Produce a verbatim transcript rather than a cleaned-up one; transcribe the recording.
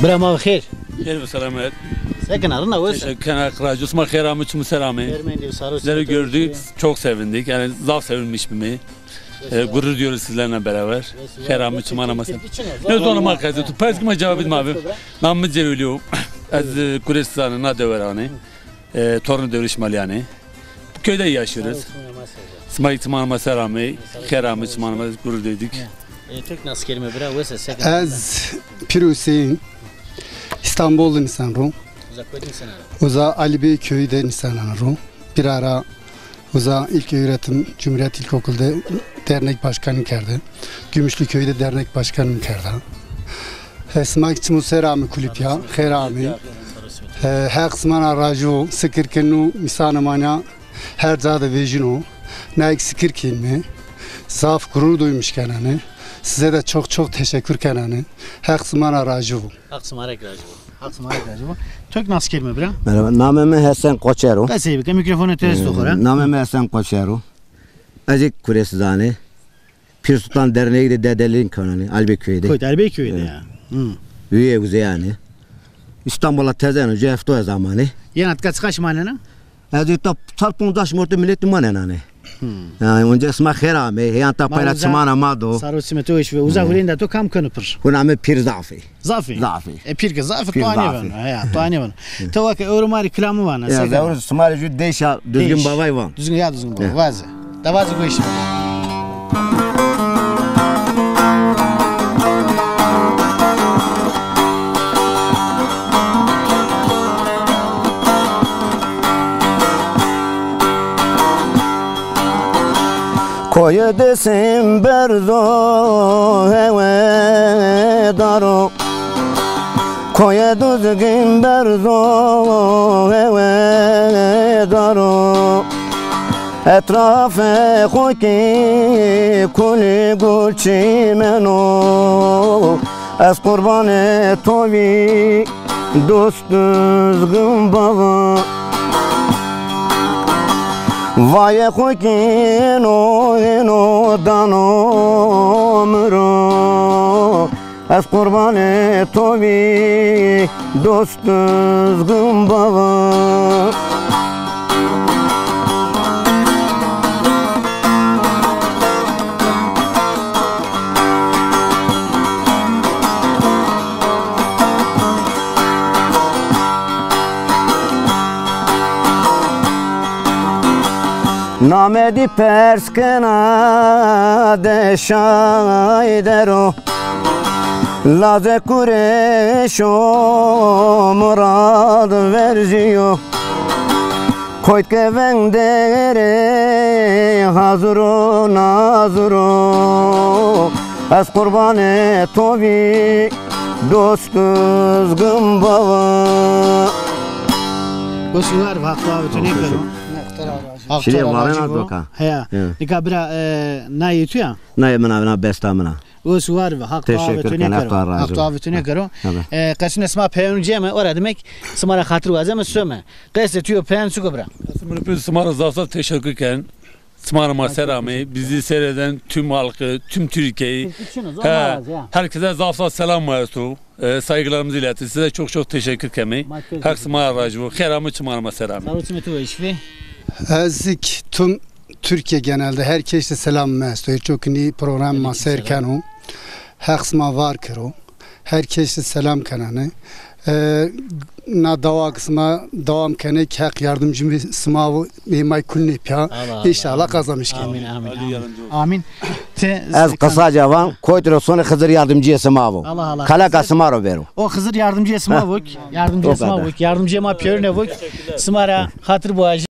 Bira ma xêr. Xêr ve selamet. Se kena, rind a, wes a? Teşekkür ederim. Sima xêr amê, çimû ser amê. Xêr mendî, sar ol. Sizleri gördük, çok sevindik. Yani zaf sevinmiş bimî. E, gurur duyuyoruz sizlerle beraber. Xêr amê, çiman ama sen. Ne zaman ma kaydı tu? Pers ki ma cevabı ma abi. Namı Ceviliyo. Ez, e, Kuresizane, na dewerane. E, torun devriş Malyane. Bu köyde yaşıyoruz. Sima çiman ama ser amê. Xêr amê, çiman ama gurur duyduk. E, Türk nasıl kelime bira? Wes a, se kena? Ez Pir Hüseyin. İstanbul de nîsan ro. Uza kotî nîsan ro? Uza Ali Bey köyü de nîsan ro. Bir ara uza ilköğretim Cumhuriyet İlkokulu'da dernek başkanı kerdi. Gümüşlü köyü de dernek başkanı kerdi. E, sima çimû ser amê kulîpîya, xêr amê. E, Heq sima ra razî bo, sikir ke nû mîsanê ma nîya her ca de vejîno. Nayêk sikir kenîme. Zaf gurur duymuş kenane. Size de çok çok teşekkür kenane. Heq sima ra razî bo. Heq sima ra kî razî bo. Heq sima ra kî razî bo. Türk nasıl kelime bira? Merhaba, namê mi Hesen Koçer o. Bes ey bike, mîkrofonê to esto xo ra. Ee, namê mi Hesen Koçer o. Ez ê Kuresizane. Pir Sultan Derneği de dedelin kanani, Albeköy'de. Koyt Albeköy'de ya. Hı. Üye uzeyanı. İstanbul'a tezen önce efto zamanı. Yena tika çiqa şima nena? Ez ê ta çar poncaş mortê miletî ma nenane. Hmm. Yani onca sima xêr amê, heyan ta payra çimana ma do. Sar ol, sima to weş be. Uza hurênda to kam keno pir? Hurênda mi pir zaf ê. Zaf ê? Zaf ê. E, pir ke zaf ê, to anê vano. Heya, to anê vano. To weke ewro ma rê kilamî vana. Ya, ewro sima rê jû deyşa Düzgün Bavay van. Düzgün ya, Düzgün Bavay. Vaze. Da vaze, weş be. Koyê Dêsim berz o, hewe dar o. Koyê Duzgin berz o, hewe dar o. Etrafê xo kî kulî gul çîmen o. Ez qurbanê to vî dost Duzgin Bava. Vayê xo kî êno, êno dano mi ro. Ez qurbanê to vî dost Duzgin Bava. Namedî pers kena de şaydero. Lazê Kureşo murad verziyo. Koyt ke veng derê haziro naziro. Ez qurbanê to vî dost Duzgin Bava. Wes û war, Haq to avê to nêkero. Haq to ra razî bo. Heya. Nika bira, e, nayê tu ya? Nayê min a, na besta min a. Wes û war be, Haq to avê to nêkero. Haq to avê to nêkero. E, qesûnê sima peyonê ceme, ora demek sima ra xatir wazeme some. Qesê tu yo, peyon çik o bira? Qesê mi pê sima ra zaf zaf teşekkür ken. Sima ra ma ser amê. Bizi seyreden tüm halkı, tüm Türkiye'yi, herkese zaf zaf selam ma esto. E, saygılarımızı iletir. Size çok çok teşekkür kemê. Haq sima ra razî bo. Xêr amê, çiman ma ser amê. Sağ ol, çimê to weş be. Ez kî tüm Türkiye genelde her kes de selam mi esto. Çok ni program ma seyr keno. Heq sima var kero. Her kes de selam kenane. E, na dawa ke sima dewam kenê, Heq yardımcı sima bo, ê ma kul nêpîya. İnşallah kazanmış kenê. Amin, amin, amin. Amin. Ez qısaca van, koyt ro sonê Xizir yardımcıyê sima bo. Kaleka sima ro bero. O Xizir yardımcıyê sima bo. Yardımcıyê sima bo. Yardımcıyê ma pêrune bo. Sima ra xatir bo.